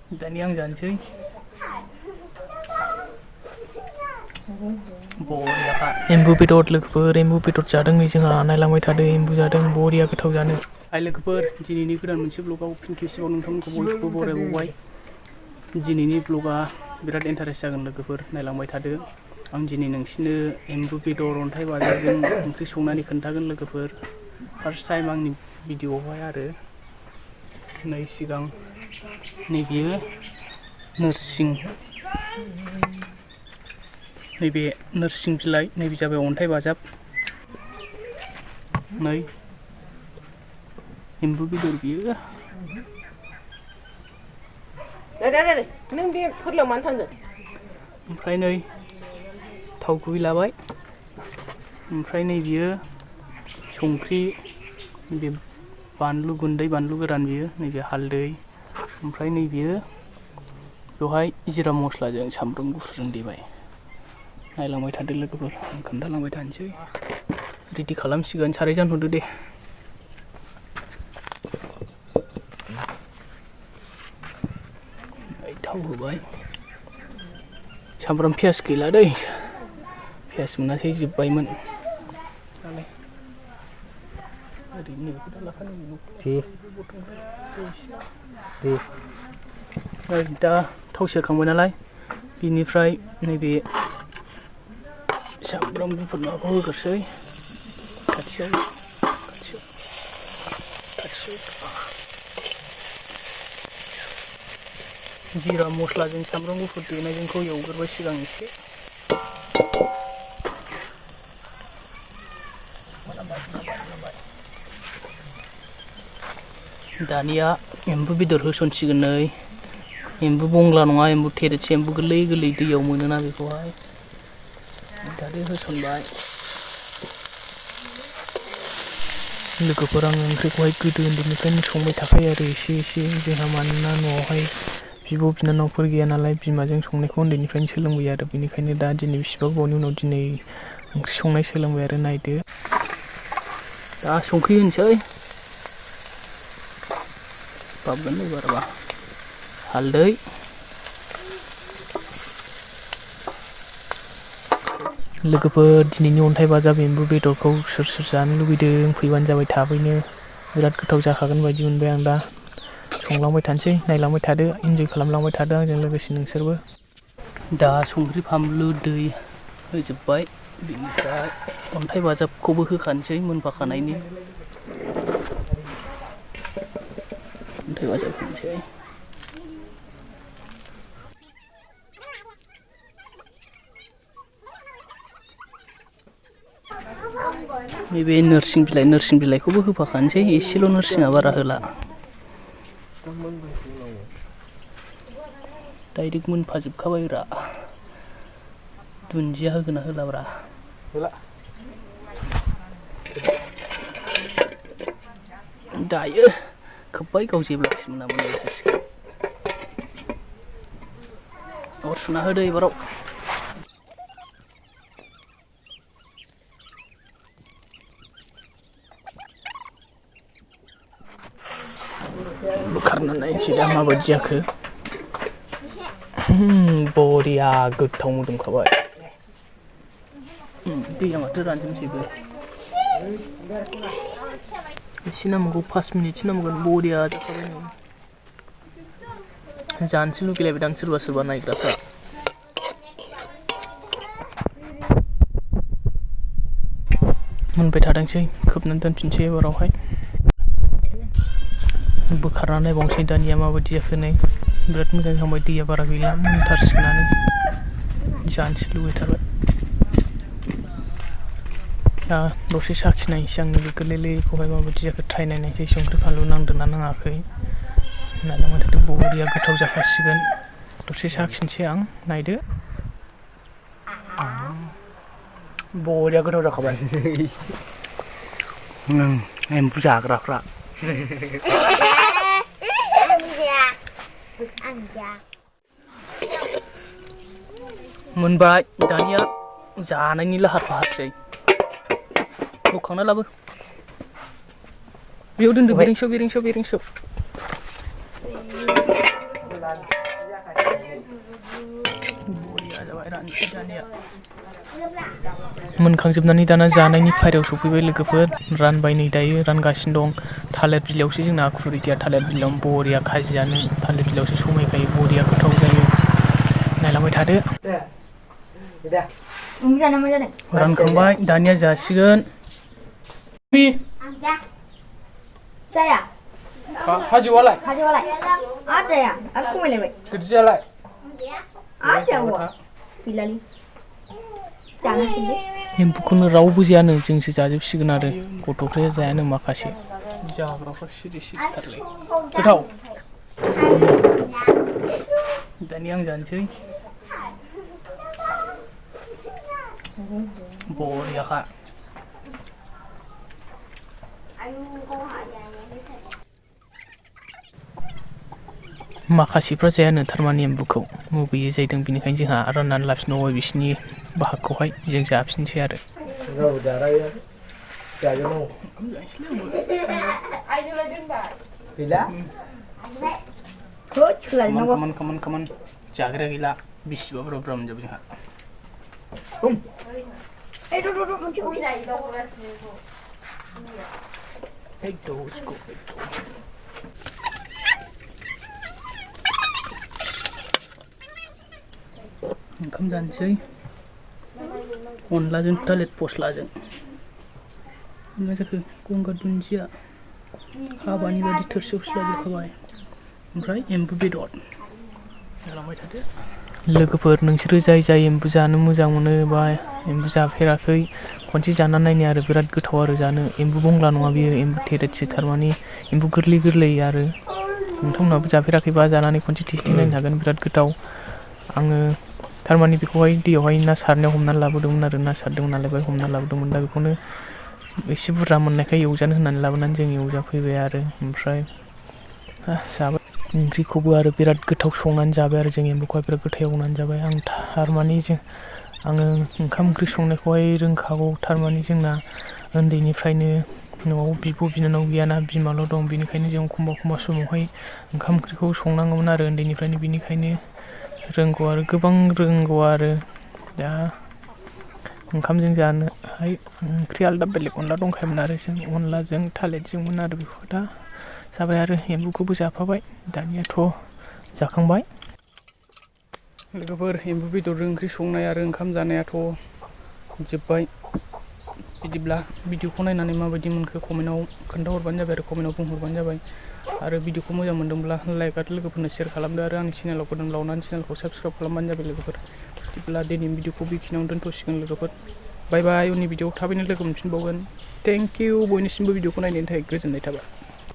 दानिया आं जानोसै बरियाखा एम्बु बेदर लोगोफोर एम्बु बेदर जादों नै जोंहा नायलांबाय थादों एम्बु जादों बरिया गोथाव जानो हाय लोगोफोर दिनैनि गोदान मोनसे ब्लगाव फिन खेबसेबाव नोंथांमोनखौ बयखौबो बरायबावबाय दिनैनि ब्लगा बिराद इन्टारेस्ट जागोन लोगोफोर नायलांबाय थादो आं दिनै नोंसिनो एम्बु बेदर अन्थाइ बाजाबजों ओंख्रि संनानै खोन्थागोन लोगोफोर फार्स्ट टाइम आंनि भिडिअआवहाय आरो नै सिगां नैबेयो नोरसिं नैबे नोरसिं बिलाइ नैबे जाबाय अन्थाइ बाजाब नै एम्बु बेदर बियो नों बे फोरलायाव मानो थांदों ओमफ्राय नै थाव गुबै लाबाय ओमफ्राय नै बियो संख्रि नैबे बानलु गुन्दै बानलु गोरान बियो नैबे हालदै ओमफ्राय नै बियो बेवहाय जिरा मस्लाजों सामब्राम गुफुरजों देबाय नायलांबाय थादो लोगोफोर आं खोन्थालांबाय थानोसै रेडि खालामसिगोन साराय जानहरदो दे थाव होबाय सामब्राम पियास गैला दै पियास मोनासै जोब्बायमोन दा थाव सेरखांबाय नालाय बिनिफ्राय नैबे सामब्राम गुफुर माबाखौ होग्रोसै खाथियाव जिरा मस्लाजों सामब्राम गुफुर देनायजोंखौ एवग्रोबाय सिगां एसे दानिया एम्बु बेदर होसनसिगोन नै एम्बु बंग्ला नङा एम्बु थेरेदसे एम्बु गोरलै गोरलै दैयाव मोनोना बेखौहाय दादो होसनबाय लोगोफोर आं ओंख्रिखौहाय गोदो उन्दैनिफ्रायनो संबाय थाखायो आरो एसे एसे जोंहा मानोना न'आवहाय बिब' बिनानावफोर गैया नालाय बिमाजों संनायखौ उन्दैनिफ्रायनो सोलोंबाय आरो बेनिखायनो दा दिनै बिसिबा गोबावनि उनाव दिनै ओंख्रि संनाय सोलोंबाय आरो नायदो दा संख्रि होनोसै बाबगोन नै बाराबा हालदै लोगोफोर दिनैनि अन्थाइ बाजाब एम्बु बेदरखौ सोर सोर जानो लुबैदों फैबानो जाबाय थाबैनो बिराद गोथाव जाखागोन बायदि मोनबाय आं दा संलांबाय थानोसै नायलांबाय थादो इन्जय खालामलांबाय थादो आंजों लोगोसे नोंसोरबो दा संख्रि फानलु दै होजोब्बाय बिनिफ्राय अन्थाइ बाजाबखौबो होखानोसै मोनफाखानायनि अन्थाइ बाजाब होनोसै नैबे नोरसिं बिलाइखौबो होफाखानोसै एसेल' नोरसिङा बारा होला डाइरेक्ट मोनफाजोबखाबायब्रा दुन्दिया होगोना होलाब्रा दायो खोब्बाय गाव जेब्लासिम मोनामोन अर सुना होदो एबाराव बोखारनानै नायनोसै दा माबायदि जाखो बरिया गोथाव मोदोमखाबाय दैया माथो रानजोबसैबो एसे नांबावगौ 5 मिनिटसो नांबावगोन बरिया जाखाबाय नै जानोसै लुगैलायबायदां सोरबा सोरबा नायग्राफ्रा मोनबाय थादोंसै खोबनानै दोनफिनसै एबारावहाय बोखारना नायबावनोसै दानिया माबायदि जाखो नै बिराद मोजां जाबाय दैया बारा गैला मोनथारसिगोनानो जानोसै लुगैथारबाय दा दसे साखिनायनोसै आं नैबे गोरलैखौहाय माबायदि जाखो ट्राइ नायनायसै संख्रि फानलु नांदोंना नाङाखै नायलांबाय थादो बरिया गोथाव जाखासिगोन दसे साखिनोसै आं नायदो बरिया गोथाव जाखाबाय एम्बु जाग्राफ्रा मोनबाय दानिया जानायनि लाहार फाहारसै बोखांना लाबो बेयाव दोनदो बेरेंसो बरिया जाबाय रानसै जानाया मोनखांजोबनानै दाना जानायनि फारियाव सफैबाय लोगोफोर रानबाय नै दायो रानगासिनो दं थालिर बिलाइयावसो जोंना खुरै गैया थालिर बिलाइयावनो बरिया खाजियानो थालिर बिलाइयावसो समायखायो बरिया गोथाव जायो नायलांबाय थादो रानखांबाय दानिया जासिगोन Saya? हाजोआलाय Haji ada ya? Aku mau lewat. गिदिरालाय Ada wah. Bilali. Jangan sini. एम्बुखौनो रावबो जायानो जोंसो जाजोबसिगोन आरो गथ'फ्रा जायानो माखासे जाग्राफ्रा सिरि सिरिथारलै गोथाव दानिया आं जानोसै बरियाखा माखासेफ्रा जायानो थारमाने एम्बुखौ मुगैयै जाहैदों बिनिखायनो जोंहा राननानै लाफिनबावबाय बिसिनि बाहागखौहाय जों जाफिनसै आरो kaman जाग्रा गैला बिसिबा बुरजा मोनजोबो जोंहा ओंखाम जानोसै अनलाजों थालिर फस्लाजों मा जाखो गंगार दुन्दिया हाबानि बायदि थोरसियावसो लाजोबखाबाय ओमफ्राय एम्बु बेदर जालांबाय थादो लोगोफोर नोंसोरो जाय जाय एम्बु जानो मोजां मोनो बा एम्बु जाफेराखै खनसे जानानै नायनो आरो बिराद गोथाव आरो जानो एम्बु बंग्ला नङा बियो एम्बु थेरेदसो थारमाने एम्बु गोरलै गोरलै आरो नोंथांमोनहाबो जाफेराखैबा जानानै खनसे टेस्टिं नायनो हागोन बिराद गोथाव आङो थारमाने बेखौहाय दैयावहाय ना सारनायाव हमनानै लाबोदोंमोन आरो ना सारदोंमोन नालाय बेहाय हमनानै लाबोदोंमोन दा बेखौनो एसे बुरजा मोननायखाय एवजानो होननानै लाबोनानै जों एवजाफैबाय आरो ओमफ्राय जाबाय ओंख्रिखौबो आरो बिराद गोथाव संनानै जाबाय आरो जों एम्बुखौहाय बिराद गोथाव एवनानै जाबाय आं थारमाने आङो ओंखाम ओंख्रि संनायखौहाय रोंखागौ थारमाने जोंना उन्दैनिफ्रायनो न'आव बिब' बिनानाव गैयाना बिमाल' दं बेनिखायनो जों एखमबा समावहाय ओंखाम ओंख्रिखौ संनांगौमोन आरो उन्दैनिफ्रायनो बिनिखायनो रोंगौ आरो गोबां रोंगौ आरो दा ओंखामजों जानोहाय ओंख्रि आलदा बेलेग अनला दंखायोमोन आरो जों अनलाजों थालिरजोंमोन आरो बेखौ दा जाबाय आरो एम्बुखौबो जाफाबाय दानियाथ' जाखांबाय लोगोफोर एम्बु बेदरजों ओंख्रि संनाय आरो ओंखाम जानायाथ' जोब्बाय बिदिब्ला भिडिअखौ नायनानै माबायदि मोनखो कमेन्टआव खोन्थाहरबानो जाबाय आरो कमेन्टआव बुंहरबानो जाबाय आरो भिडिअखौ मोजां मोनदोंब्ला लाइक आरो लोगोफोरनो शेयार खालामदो आरो आंनि चेनेलाव गोदानब्ला अननानै चेनेलखौ साबस्क्राइब खालामबानो जाबाय लोगोफोर बिदिब्ला दिनैनि भिडिअखौ बेखिनियावनो दोनथ'सिगोन लोगोफोर बाय बाय उननि भिडिअआव थाबैनो लोगो मोनफिनबावगोन थेंक इउ बयनिसिमबो भिडिअखौ नायनायनि थाखाय गोजोननाय थाबाय